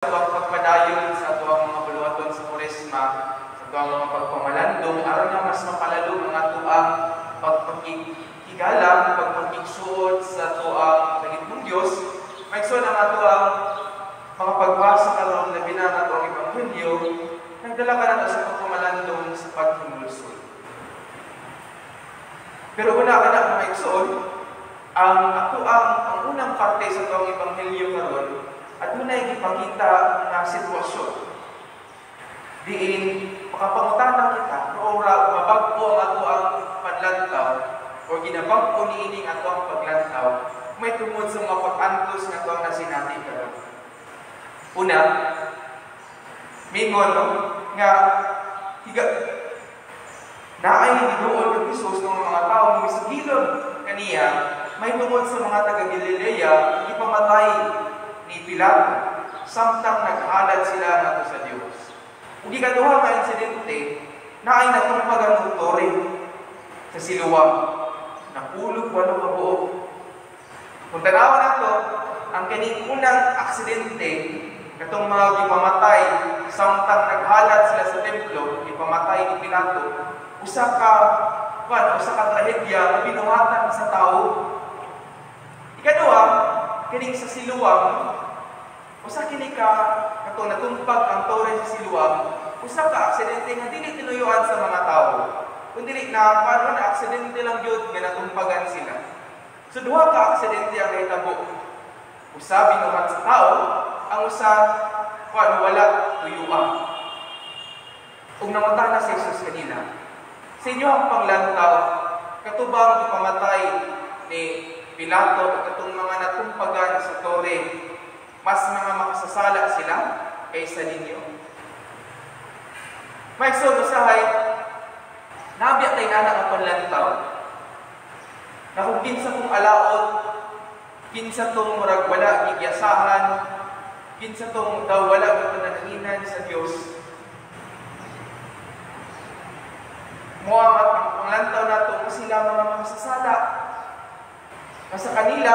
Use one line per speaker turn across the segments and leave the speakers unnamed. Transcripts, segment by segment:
Ang pagpadayon sa atoang mga buluhaton sa Kuresma, sa atoang mga pagpamalandong, aron nga mas mapalalo ang atoang pagpakigalang, pagpakigsuot sa atoang langitnong Dios. Maigsoon, ang atoang mga pagbasa karon, labi na ang atoang ebanghelyo, nagdala ka sa pagpamalandong sa paghinulsol. Pero una ka na, mga igsoon, ang atoang ang unang parte sa atoang ebanghelyo karon, adunay gipakita nga sitwasyon diin makapangutana kita kung ora mabag-o ang atoang panlantaw o ginabag-o niining atoang paglantaw may tungod sa mga pag-antos nga atoang nasinati karon. Una, mingon, no, nga higa naay giduol kang Jesus ng mga tao nga misugilon kaniya may tungod sa mga taga Galilea gipamatay ni Pilato samtang naghalad sila ngadto sa Dios. Ug ikaduha nga insidente, naay natumpag ang tore sa Siloam. Napulog 8 ka buok. Kung tanawa nato, ang kaning unang aksidente, katong mga gipamatay samtang naghalad sila sa templo, gipamatay ni Pilato, usa ka trahedya nga binuhatan sa tao. Ikaduha, kining sa Siloam, usa kini ka katong natumpag ang tore sa Siloam, usa ka aksidente nga dili tinuyuan sa mga tao. Kung dili na paano na aksidente lang gyud nga natumpagan sila. So duha ka aksidente ang nahitabo. Usa, binuhat sa tao, ang usa, kuan, wala tuyuan. Ug nangutana si Jesus kanila, "Sa inyo ang panglantaw, katubang gipamatay ni Pilato ug katong mga natumpagan sa tore, mas mga makasasala sila kaysa ninyo?" May so usahay, nabiya tay nana ang panlantaw. Na kung kinsa kong alaot, kinsa tong murag wala gigyasahan, kinsa tong daw wala gipanananginan sa Dios. Mo ang panglantaw nato nga sila mga makasasala. Nga sa kanila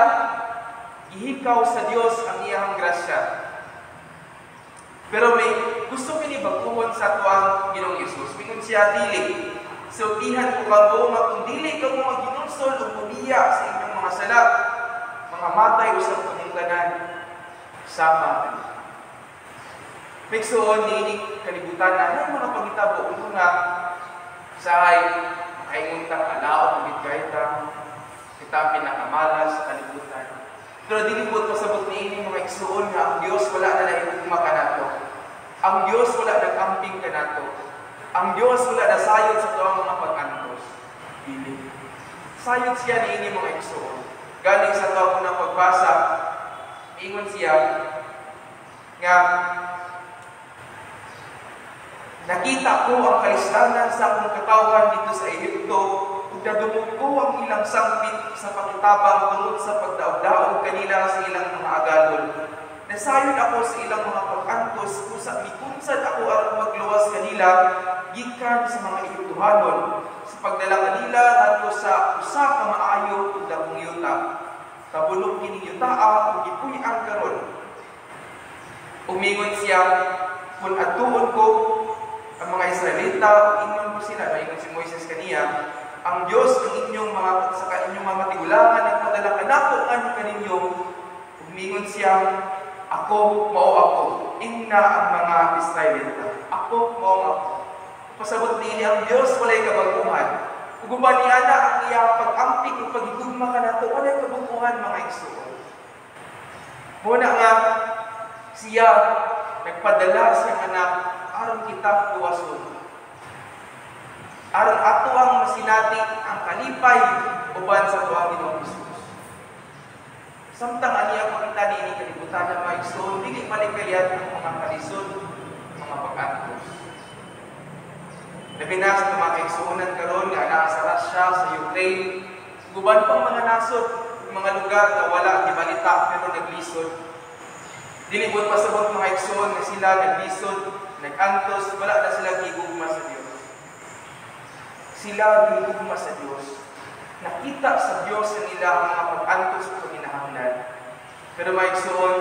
gihikaw sa Dios ang iyang grasya. Pero may gusto kini bag-ohon sa atuang Ginoong Hesus. Mingon siya, "Dili. Sultihan ko kamo nga kung dili kamo maghinulsol ug mubiya sa inyong mga sala, mga matay usab kamong tanan sama kanila." Migsuon, niini kalibutan na may mga pangitabo uno nga sahay makaingon ta alaot gid kay ta, kita ang pinakamalas sa kalibutan. Pero dili po pasabot niini, mga igsuon, nga ang Dios wala na nahigugma kanato. Ang Dios wala nag-amping kanato. Ang Dios wala nasayod sa tuang mga pag-antos. Dili. Sayod siya niini, mga igsuon. Galing sa tuang unang pagbasa, ingon siya nga nakita ko ang kalisdanan sa akong katawhan dito sa Ehipto ug nadungog ko ang ilang sangpit sa pakitabang tungod sa pagdaog-daog kanila sa ilang mga agalon. Nasayon ako sa ilang mga pag-antos, busa mikunsad ako aron magluwas kanila gikan sa mga Ehiptohanon sa pagdala kanila ngadto sa usa ka maayo ug dakong yuta. Tabunok kining yutaa ug gipuy-an karon." Umingon siya, "Kung adtuon ko ang mga Israelita, ingon ko sila," maingon si Moises kaniya, "ang Dios ang inyong mga sa inyong mga matigulangan nagpadala kanako nganhi kaninyo." Umingon siya, "Ako mao ako. Ingna ang mga Israelita, Ako mao ako." Pasabot niini, ang Dios walay kabaguhan. Ug uban ni ana, ang iyang pag-amping ug paghigugma kanato walay kabaguhan, mga igsuon. Muna nga siya nagpadala sa anak aron kita luwason. Aron ato ang masinati ang kalipay uban sa tuang Ginoong Hesus. Samtang aniya makita niini kalibutan na, mga igsoon, dili malikayan ang mga kalisod, mga pag-antos. Labi na sa mga kaigsuonan karon nga naa sa Russia, sa Ukraine, guban pang mga nasod, mga lugar na wala gibalita pero naglisod. Dili buot pasabot, mga igsoon, nga sila naglisod, nag-antos, wala na sila gigugma sa Dios. Sila gigugma sa Dios. Nakita sa Dios ang ilang mga pag-antos ug panginahanglan. Pero, mga igsoon,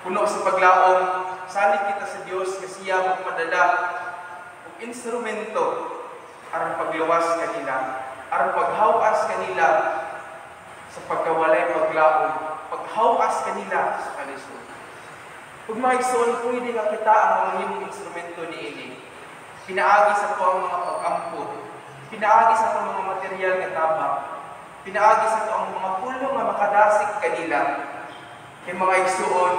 puno sa paglaom, sana siya magpadala og instrumento aron pagluwas kanila, aron paghawas kanila sa pagkawalay paglaom, paghawas kanila sa kalisod. Ug mga igsoon, pwede nga kita ang mga instrumento niini. Pinaagi sa atoang mga pag-ampo, pinaagi sa atong mga material nga tabang, pinaagi sa atoang mga pulong nga makadasig kanila. Kay mga igsoon,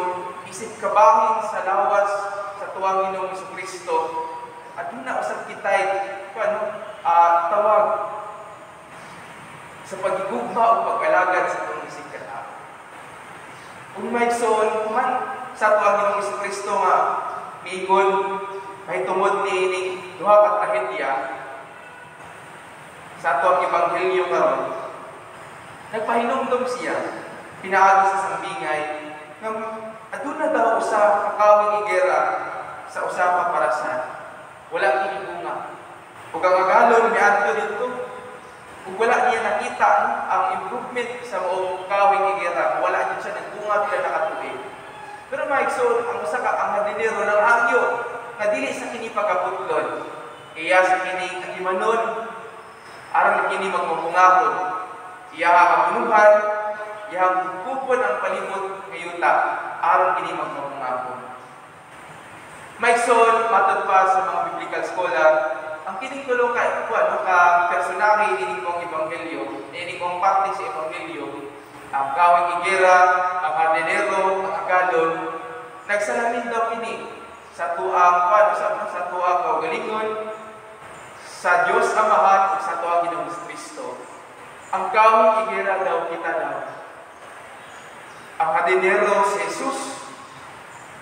isip kabahin sa lawas sa atoang Ginoong Kristo, aduna usab kitay tawag sa pagigugma o pag-alagad sa atong isig katao. Ug mga igsoon, human sa atoang Ginoong Kristo nga miingon mahitungod niining duha ka trahedya sa atoang ebanghelyo karon, nagpahinumdom siya pinaagi sa sambingay nga aduna daw usa ka kawing igera sa usa ka parasan. Wala kini bunga. Ug ang agalon miadto didto ug wala niya nakita, no, ang improvement sa maong kawing igera. Wala jud siya nagbunga pila na katuig. Pero mga igsoon, ang usa ka ang hardinero nang hangyo nga dili sa kini pagaputlon. Iya sa kini agimanon aron kini magmabungahon. Iya abunuhan, iyang kupon ang palibot nga yuta aron kini magmabungahon. Mga igsoon, matod pa sa mga biblical scholar, ang kining tulo ka ano ka personahe niini pong ebanghelyo, niini pong parte sa ebanghelyo, ang kawing igera, ang hardinero, ang agalon, nagsalamin daw kini sa tuang paano sa tuang kaugalingon, sa Dios Amahan ug sa tuang Ginoong Kristo. Ang kawing igera daw kita daw. Ang hardinero si Jesus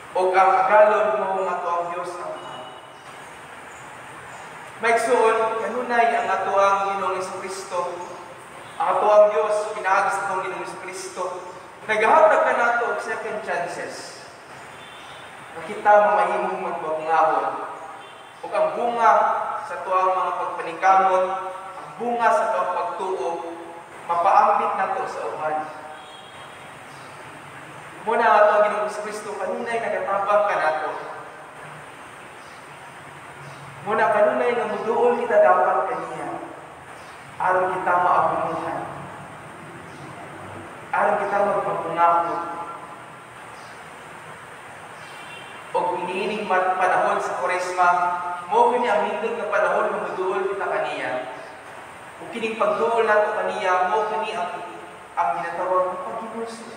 ug ang agalon mo nga atoang Dios Amahan. Maigsoon, kanunay ang atoang Ginoong Kristo, ang atoang Dios pinaagi sa atong Ginoong Kristo, naghahatag kanato og second chances. Nga kita mamahimong magbabungahon. Ug ang bunga sa atoang mga pagpaningkamot, ang bunga sa atoang pagtuo, mapaambit nato sa uban. Muna ang atoang Ginoong Kristo kanunay nagatabang kanato. Muna kanunay nga muduol kita dapat kaniya aron kita maabunuhan, aron kita magpabungahon. Og iniining panahon sa Koresma, mao kini ang nindot nga panahon nga muduol kita kaniya. Ug kining pagduol nato kaniya, mao kini ang ginatawag nga paghinulsol.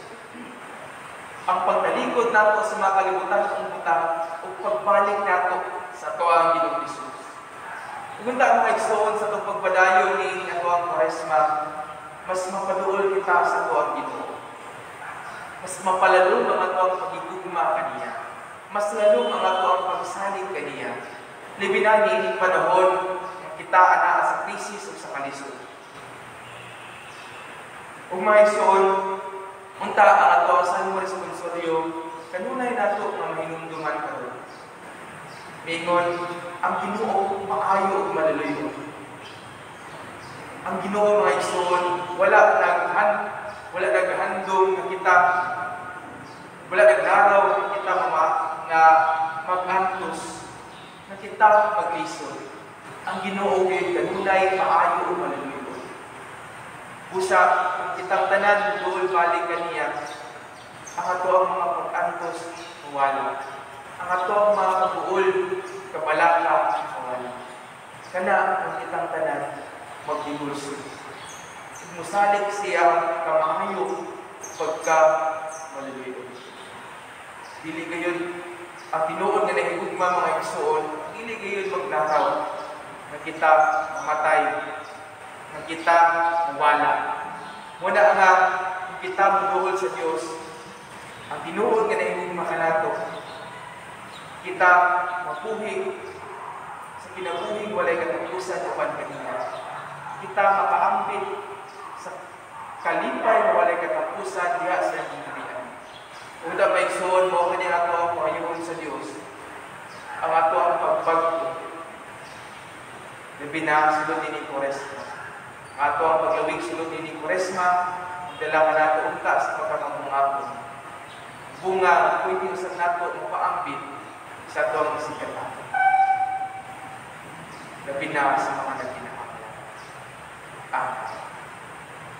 Ang pagtalikod nato sa mga kalibutan ug butang ug pagbalik nato sa atoang Ginoong Hesus. Ug unta mga igsoon, sa atong pagpadayon niining atoang Koresma, mas mapaduol kita sa atoang Ginoo. Mas mapalalom ang atoang pagigugma kaniya. Mas lalom ang atoang pagsalig kaniya. Labi na niining panahon nga kita anaa sa krisis ug sa kalisod. Ug mga igsoon, unta ang atoang Salmo Responsorio kanunay nato nga mahinumduman karon. Mingon, ang Ginoo maayo ug maluluy-on. Ang Ginoo, mga igsoon, wala naghandom nga kita, wala naglaraw nga kita mama, nga mag-antos, nga kita maglisod. Ang Ginoo kay kanunay maayo ug maluluy-on. Busa kung kitang tanan duol balik kaniya, ang ato ang mga pag-antos mawala. Ang ato ang mga kabuol, kabalaka mawala. Kana ang kitang tanan magdihulsol. Musalik siya kamaayo pagka maluluy-on. Dili gayon ang tinuod nga nahigugma, mga igsoon, dili gayon maglakaw nga kita mamatay, nga kita mawala. Muna nga kung kita moduol sa Dios, ang tinuod nga nahigugma kanato, kita mapuhi sa kinabuhing walay katapusan uban kaniya. Kita makaambit sa kalipay nga walay katapusan diha sa gingharian. Una may igsoon, mao kani ato ang pangayoon sa Dios, ang ato ang pagbag-o. Labi na sulod ni Koresma. Ang ato ang paglawig sulod ni Koresma, dala ka nato unta sa pagkakambungapon. Bunga, pwede usab nato mapaambit Sa atoang isigkatawo. Labi na sa mga nagina.